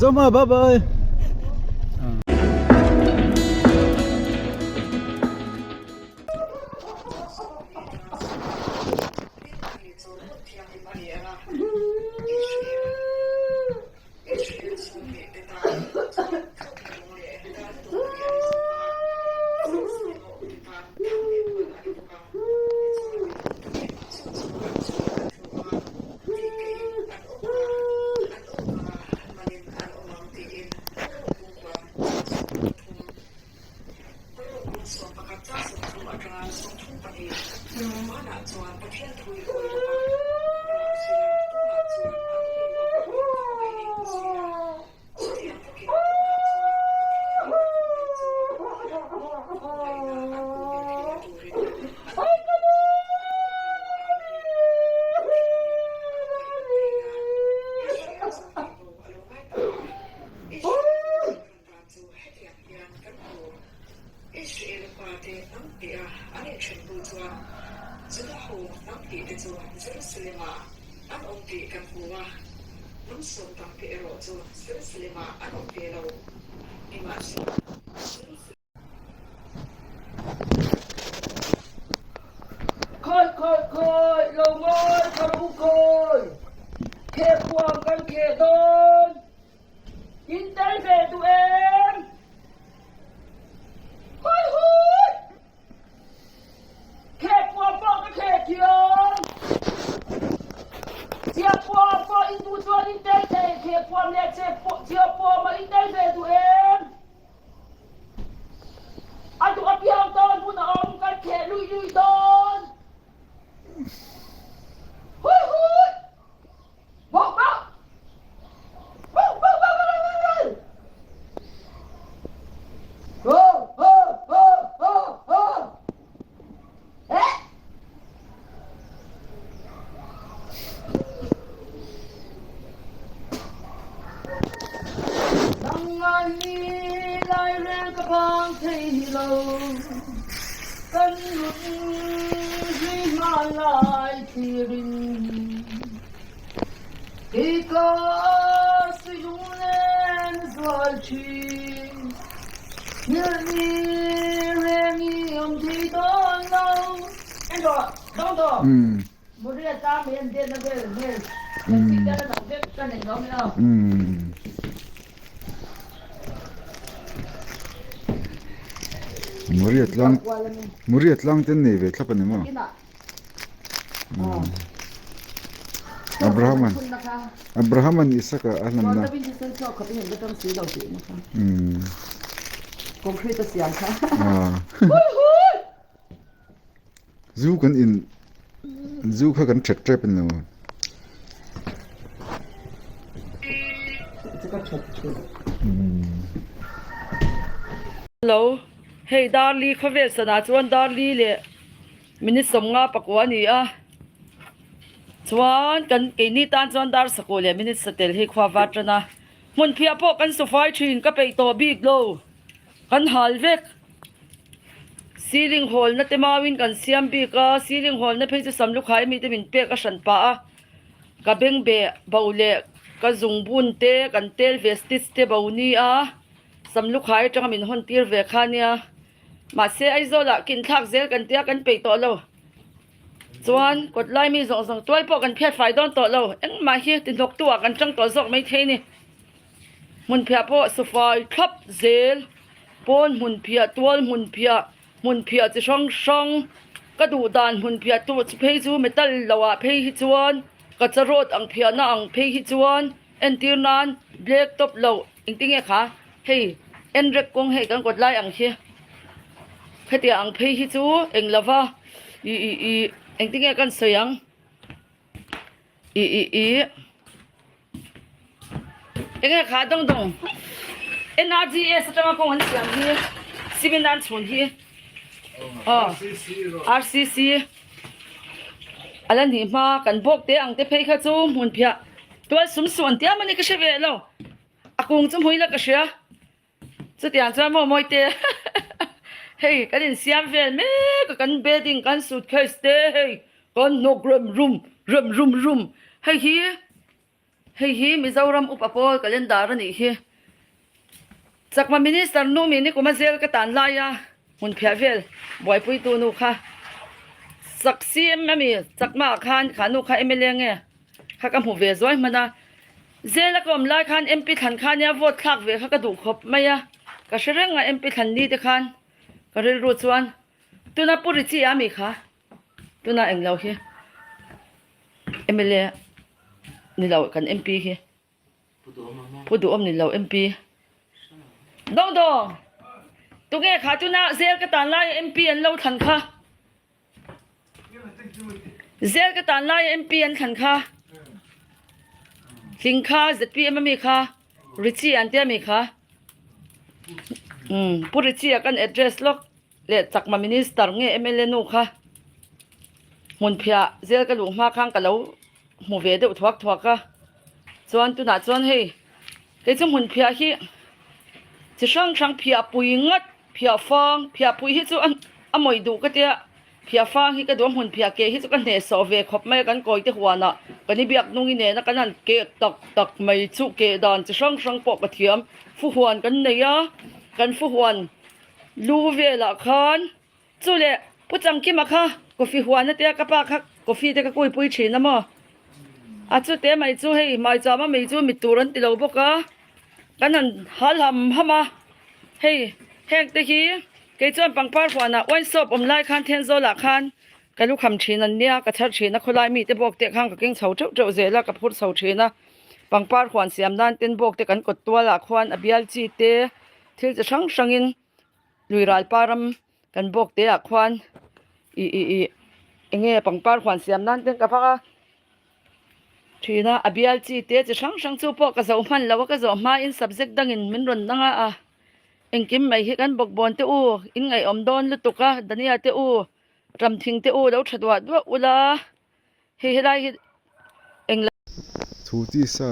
Zoma bye bye. Khawi khawi khawi lo ngawi kha ru khawi kheh puang kan kheh dawn in tel ve duh em hawi hawi kheh puang pawh ka kheh thiam chiah puang pawh in duh chuan in tel thei kheh puang leh chiah puang ah in tel ve duh em. A duh apiang dawn hun a awm kan kheh luih luih dawn. Hui hui! Bawk bawk! Bawk bawk bawk bawk bawk bawk! Ho ho ho ho ho! Eh! Nangmah hi lairel ka phang thei lo, kan nun hlui hmanlai thlirin kei ka suilunglen zual thin. Nghilhni reng i awm thei dawn lo. En rawh, dawng dawng. Muria tlang mai an denna vel hmel kan tih te la dang vek ka nei lo mai a. Muria tlang Muria tlang te an nei ve thlap a ni maw? Abraham-a'n Abraham-a'n Isaka a hlanna. Zu kan in zu kha kan that tep a ni lo. Hello hei Darli khawvel sanah chuan Darli leh Minute 50 pakua a ni a, chuan kan keini tan chuan dar sakawh leh minute satel hi khua va tan a, hmun phiah pawh kan sawfai thin ka peih tawh bik lo, kan hal vek. Ceiling hawl na te mauin kan siam bik a, ceiling hawl na phei chu sam lukhai mite min pek a hran pah a, ka beng beh bo leh ka zung bun te kan tel ve stitch te bo nia, sam lukhai atanga min hawn tir ve kha nia. Mahse Aizawlah kin thlak zel kan tia kan peih tawh lo. Chuan kawt lai mi zawng zawng tual pawh kan phiat fai dawn tawh lo. Engmah hi ti hnawk tu ah kan tang tawh zawk mai thei ni. Hmun phiah pawh sufai thlap zel, pawn hmun phiah, tual hmun phiah, hmun phiah chi hrang hrang, ka duh dan hmun phiah tu phei chu metal lo ah phei hi chuan ka charawt ang phiahna ang phei hi chuan entir nan black top lo engtinge kha Hei enrek kawng hei kan kawt lai ang hi hetiang ang phei hi chu eng lova ih ih ih engtin nge kan sawi ang ih ih ih eng nge kha dawng dawng N R G S atanga kawng an siam hi cement an chhun hi aw R C C a la nih hma kan bawk te ang te phei kha chu hmun phiah tual sum suh an tiam a ni ka hre ve lo. A kung chu hmui la ka hria. Chutiang chuan maw mawi te hei kan insiam vel mek a kan bedding kan suitcase te hei kan hnawk rem rum rem rum rum hei hi Hei hi Mizoram Upa Pawl Calendar a nih hi. Chakma Minister nu mi nikuma zel ka tan lai a, hmun phiah vel buaipuitu nu kha Chak CM a mi Chakma ah khan kha nu kha mla nge kha ka hmu ve zuai hman a, zel a ka awm lai khan MP thlan kha nia vote thlak ve kha ka duh khawp mai a, ka hre reng a MP thlan ni te khan ka rilru chuan tuna Pu Richie a mi kha tuna englo hi mla ni lo kan MP hi. Pu duhawm ni lo MP. Dawng dawng. Tunge kha tuna zel ka tan laia MP an lo thlan kha. Zel ka tan laia MP an thlan kha. Hling kha ZPM ami kha. Richie an tia mi kha. Um Pu Richie a kan address lawk leh chakma minister nge MLA nu kha. Hmunphiah zel ka luh hma khan ka lo hmu ve deuh thuak thuak a chuan tunah chuan hei kei chu hmun phiah hi chi hrang hrang phiah pui ngat phiah fang phiah pui hi chu a mawih duh ka tia phiah fang hi ka duh a hmun phiah keh hi chu ka hnehsawh ve khawp mai a kan kawi te huanah kan i biak nungi nena kan han keh tak tak mai chu keh dan chi hrang hrang pawh ka thiam fuhuan kan nei a kan fuhuan lu velah khan. Chu leh Pu Changkima kha coffee huan a tia ka pa kha coffee te ka kuipui thin a maw? A chute mai chu hei hmaichama mei chu mit tur an ti lo bawk a, kan han hal ham ham a, hei heng te hi kei chuan pangpar huanah wine shop awm lai khan Thenzawl-ah khan ka lu kham thin an nia, ka chhar thin a, khawlai mite bawk te khan ka keng chho teuh teuh zel a, ka phur chho thin a, pangpar huan siam nan ten bawk te kan kawt tualah khuan a bial chi te thil chi hrang hrangin Lui ralpa ram kan bawk te ah khuan ih ih ih eng nge pangpar huan siam nan ten ka vak a thin a a bial chi te chi hrang hrang chu pawh ka zoh hman lo a ka zawh hma in subject dang in min rawn dang a a engkim mai hi kan bawkbawn te u in ngaihawm dawn lutuk a dania te u ramthing te u lo tha duah duah ula hei helai hi eng Thu tisa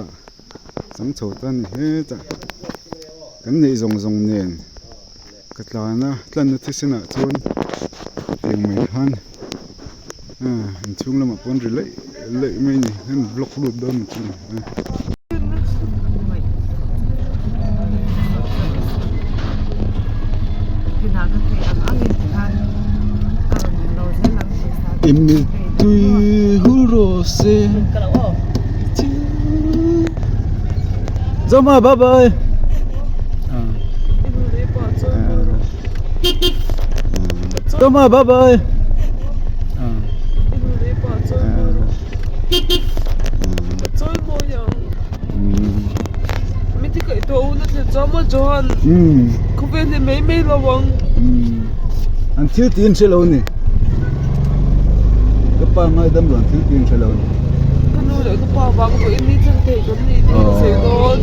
chang chho ta ni hetah kan neih zawng zawng nen ka tlan a tlanna thisen ah chuan tiang mai khan ah inchhung lamah pawn ri laih laih mai a ni an block lut dawn a ni chu. Tui hul rawh se Zoma bye bye Zoma bye bye An thil tih an hre lo a ni ka pa ngaidam lo an thil tih an hre lo a ni. Ka nu leh ka pa vang pawhin ni thleng thei kan ni tih ka sawi dawn.